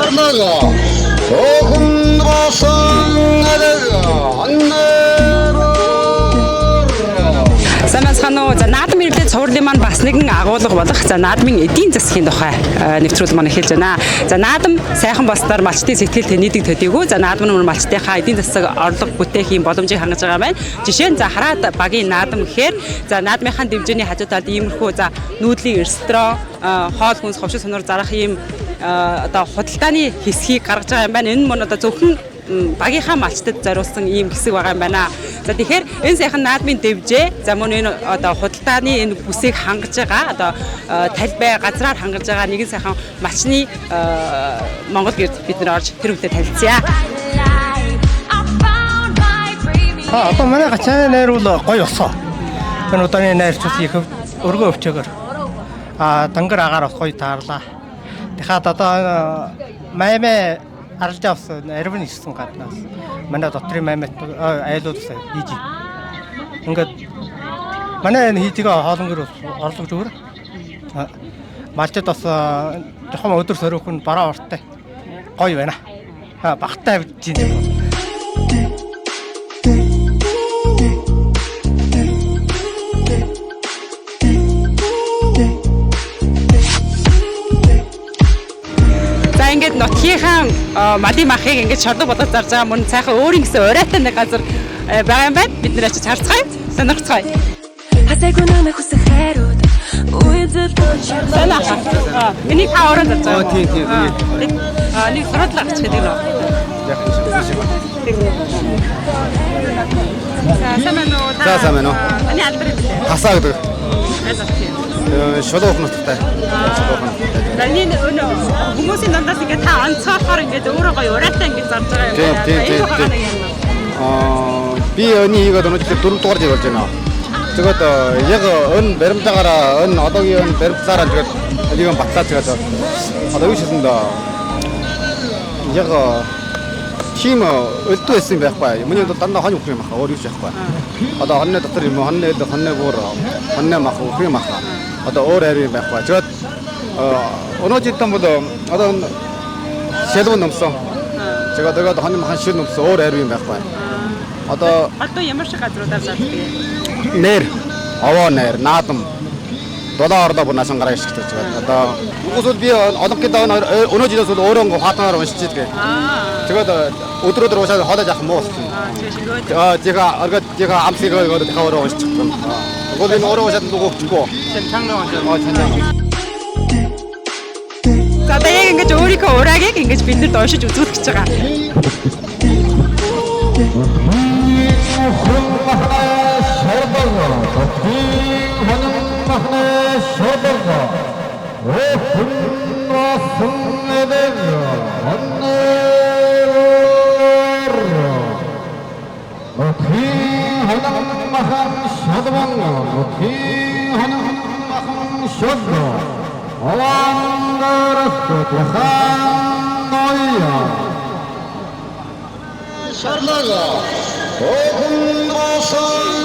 Шарлага. Охин босон аннер. Сайн байцгаана уу? За наадам ирэлээ цувралын маань бас нэгэн агуулга болох за наадмын эдийн засгийн тухай нэвтрүүлэг маань эхэлж байна. За наадам сайхан болсноор малчдын сэтгэл тэнийдэг төдийгүй. За наадам нь малчдынхаа эдийн засаг орлого бүтээх юм боломжийг хангаж байгаа байна. Жишээ нь за хараад багийн наадам гэхээр за наадмынхаа дэмжээний хажуу талд иймэрхүү за нүүдлийн ресторан, хоол хүнс, ховшин сонор зарах ийм одоо худалдааны хэсгийг гаргаж байгаа юм байна. Энэ мөн одоо зөвхөн багийнхаа малчтад зориулсан ийм хэсэг байгаа юм байна. За тэгэхээр энэ сайхан наадмын дэвжээ. За мөн энэ одоо худалдааны энэ бүсийг хангаж байгаа одоо талбай газраар хангаж байгаа нэгэн сайхан малчны Монгол гэрд бид нэр орж тэр хүнтэй танилцъя. А одоо манай гачааны найр бол гоё болсон. Энэ удааны найр ч бас их өргөн өвчөөгөр. А дангар агаар бас гоё таарлаа. Дахиад одоо маймаа арилж авсан аривн ирсэн гаднаас. Манай дотрын маймаа айлууд бас хийж. Ингээд манай энэ хийж байгаа хоолнгөр орлого зүгээр. Малчид бас жоохон өдөр сөрөөх нь бараа урттай. Гоё байна. А багтай авч чинь. За ингээд нутгийнхаа малын махыг ингээд шорлог болгож зарж байгаа мөн сайхан өөрийн гэсэн урайтай нэг газар байгаа юм байна. Бид нэр очиж харцгаая, сонирхцгаая. Хасаагүй намайг хүсэх хайрууд Үйлдэл Сайн аа. Энийг та өөрөө зарж байгаа юм уу? Тийм, тийм, тийм. Аа нэг сурадлаа гарч гэдэг нөө. За сайн байна уу? За, сайн байна уу? Таны алдар юм бэлээ. Хасаа гэдэг. Аль аль тийм. Шулуух нутагтай. Шулуух нутагтай. За энэ өнөө хүмүүсийн дундаас ингээд та онцгойлохоор ингээд өөрөө гоё урайтай ингээд зарж байгаа юм Тийм, байна. тийм, За, энэ тийм, тухай тийм. нэг юм уу? Аа би өний хийгээд өнөөдөр 4 дугаар жил болж байна. Тэгээд яг өн баримтаагаараа өн одоогийн өн баримтлаараа тэгээд алийг батлаад тэгээд одоо юу шилэнд яг тийм өлдөө байсан юм байхгүй. Миний бол дандаа хонь үхэх юм аха өөр юу ч байхгүй. Одоо хоньны дотор юм хоньны эл хоньны буур хоньны мах үхэх юм аха. Одоо өөр хайр юм байхгүй. Тэгээд өнөө жилдэн бол одоо шалгуу нөмсөн. Тэгээд тэгээд хонь махан шир нөмсөн өөр хайр юм байхгүй. Одоо Одоо ямар шиг газруудаар зардаг юм? нэр овоо нэр наадам долоо ордоо бүр насан гараа ишгэж байгаа. Одоо угсвал би олонхын даа өнөө жилээс бол өөрөө хаатанаар уншиж идэг. Тэгээд өдөр өдөр уушаад хоолой жаах муу болсон. Аа 제가 арга 제가 암시가 이거 다 өөрөө уншиж байгаа. Угсвал энэ өөрөө уушаад нүгөө өгөхгүй. Аа чанаа. За одоо яг ингэж өөрийнхөө ураагийг ингэж бидэнд уншиж үзүүлэх гэж байгаа. Шарлага. Охин босон